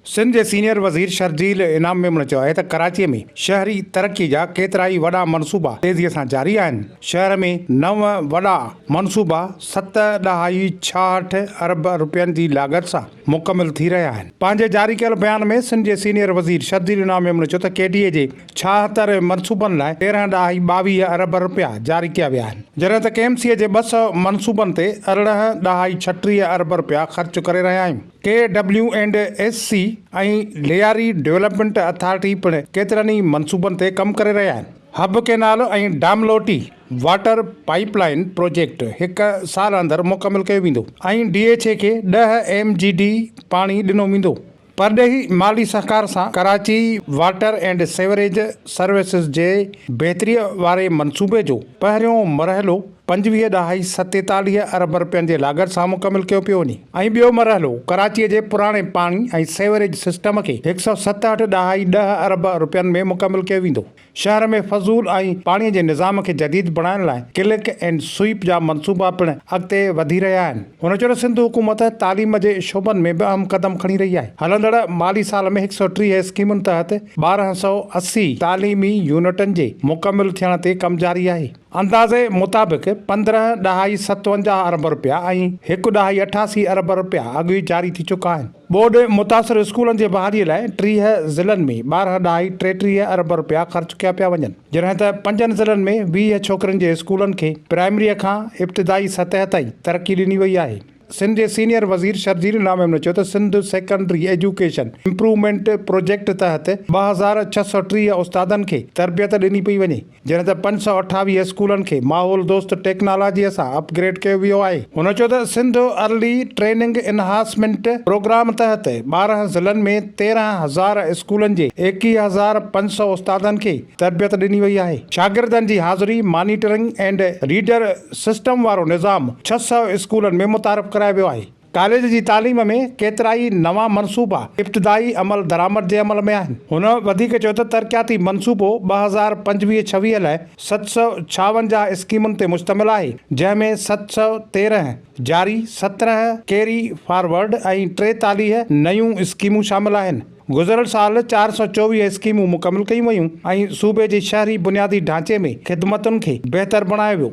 سنڌ جي سينيئر وزير شرجيل انعام ميمڻ چيو آهي ته ڪراچي ۾ شهري ترقي جا ڪيترائي وڏا منصوبا تيزي سان جاري آهن، شهر ۾ نو وڏا منصوبا ست ڏهائي 66 ارب رپين جي لاڳت سان مڪمل ٿي رهيا آهن. پنهنجي جاري ڪيل بيان ۾ سنڌ جي سينيئر وزير شرجيل انعام ميمڻ چيو ته ڪي ڊي اي جي 76 منصوبن لاء 13 ڏهائي 22 ارب رپيا جاري ڪيا ويا آهن، جڏهن ته ڪي ايم سي جي 200 منصوبن تي 18 ڏهائي 36 ارب رپيا خرچ ڪري رهيا آهيون. K W and S C ۽ Lyari development authority پڻ ڪيترن ئي منصوبن تي ڪم ڪري رهيا آهن. Hub canal ۽ Damloti water pipe line project هڪ سال اندر مڪمل ڪيو ويندو ۽ ڊي ايڇ اي کي 10 ايم جي ڊي پاڻي ڏنو ويندو. پرڏيهي مالي سهڪار سان Karachi water and sewerage services جي بهتري واري منصوبي جو پهريون مرحلو 25 ڏهائي 47 ارب رپين جي لاڳت سان مڪمل ڪيو پيو وڃي ۽ ٻيو مرحلو ڪراچي جي پراڻي پاڻي ۽ سيوريج سسٽم کي 167 ڏهائي 10 ارب رپين ۾ مڪمل ڪيو ويندو. شهر ۾ فضول ۽ پاڻي جي نظام کي جديد بڻائڻ لاء ڪلڪ اينڊ سوئيپ جا منصوبا پڻ اڳتي وڌي رهيا آهن. هن چيو ته سنڌ حڪومت تعليم جي شعبن ۾ به اهم قدم کڻي رهي آهي. هلندڙ مالي سال ۾ 130 اسڪيمن تحت 1280 تعليمي يونٽن جي مڪمل ٿيڻ تي ڪم جاري آهي. اندازي مطابق 15 ڏهائي 57 ارب رپيا ۽ هڪ ڏهائي 88 ارب رپيا اڳ ئي جاري ٿي چڪا آهن. ٻوڏ متاثر اسڪولن جي بحالي لاء 30 ضلعن ۾ 12 ڏهائي 33 ارب رپيا خرچ ڪيا پيا وڃن، جڏهن ته پنجن ضلعن ۾ 20 ڇوڪرين جي اسڪولن کي پرائمريء کان ابتدائي سطح تائين ترقي ڏني وئي آهي. سنڌ جي سينيئر وزير شرجيل انعام احمد چيو ته Sindh secondary education improvement project تحت 2630 استادن کي تربيت ڏني پئي وڃي، جڏهن ته 528 اسڪولن کي ماحول دوست ٽيڪنالاجيء سان اپ گريڊ ڪيو ويو آهي. هن چيو ته سنڌ ارلي ٽريننگ انهاسمينٽ پروگرام تحت 12 ضلعن ۾ 13,000 اسڪولن جي 21,500 استادن کي تربيت ڏني وئي آهي. شاگردن جي حاضري مانيٽرنگ اينڊ ريڊر سسٽم وارو نظام 600 اسڪولن ۾ متعارف ڪرايو ويو آهي. ڪاليج جي تعليم ۾ ڪيترائي نوان منصوبا ابتدائي عمل درآمد جي عمل ۾ آهن. هن وڌيڪ چيو ته ترقياتي منصوبو 2025 26 لاء 756 اسڪيمن تي مشتمل آهي، جنهن ۾ 713 جاري، 17 ڪيري فارورڊ ۽ 43 نيون اسڪيمون شامل آهن. گذريل سال 424 اسڪيمون مڪمل ڪيون ويون ۽ صوبي جي شهري بنيادي ڍانچي ۾ خدمتن کي بهتر بڻايو ويو.